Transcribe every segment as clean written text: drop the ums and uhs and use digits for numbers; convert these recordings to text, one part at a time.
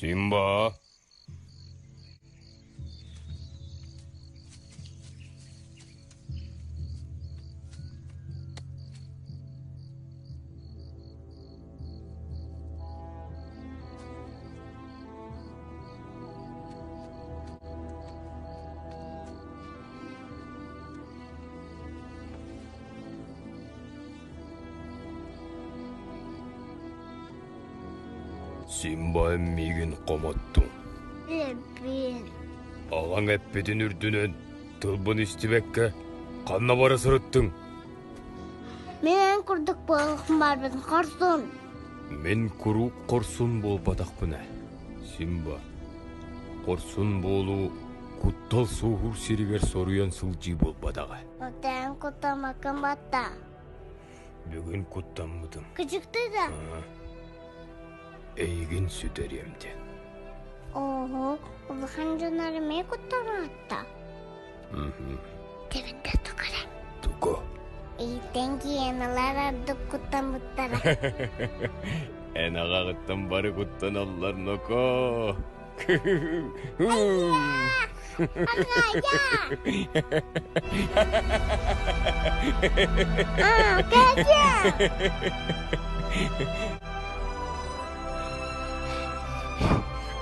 Симба! Симба миигин хомоттуҥ. Эппин. Аҕаҥ эппитин үрдүнэн тылбын истибэккэ ханна бара сырыттыҥ? Мин эн курдук буолуохпун баарбын хорсун. Мин куруук хорсун буолбатахпын ээ, Симба. Хорсун буолуу куттал суоһуур сиригэр соруйан сылдьыы буолбатаҕа. Оттон куттаммаккын батта. Бүгүн куттаммытым. Кычыкты да? Эйигин сүтэриэм диэн. Ооһо, улахан дьоннор эмиэ куттанаатта. Тэбиттэ тукара. Тугу? Ийтэн гиеналар ордук куттаммыттара. Эн аҕаҕыттан бары куттаналлар ноко.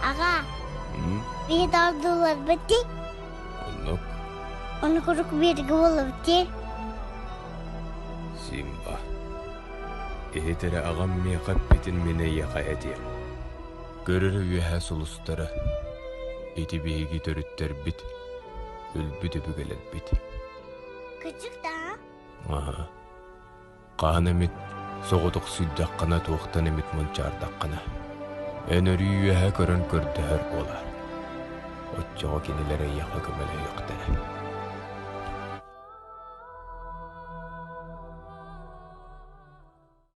Аҕа, биһи дордуларбыт дии. Оннук. Ону куруук бииргэ буолабыт дии. Симба, иһит эрэ аҕам миэхэ эппитин мин эйиэхэ этиэм. Көрөрө үөһэ сулустара, ити биһиги төрүттэрбит, өлбүт өбүгэлэрбит. Кычык да? Аһа. Хаһан эмит соҕотохсуйдаххына туохтан эмит мунчаардаххына, эн өрүү үөһэ көрөн көрдөһөр буолаар. Оччоҕо кинилэр эйиэхэ көмөлөһүөхтэрэ.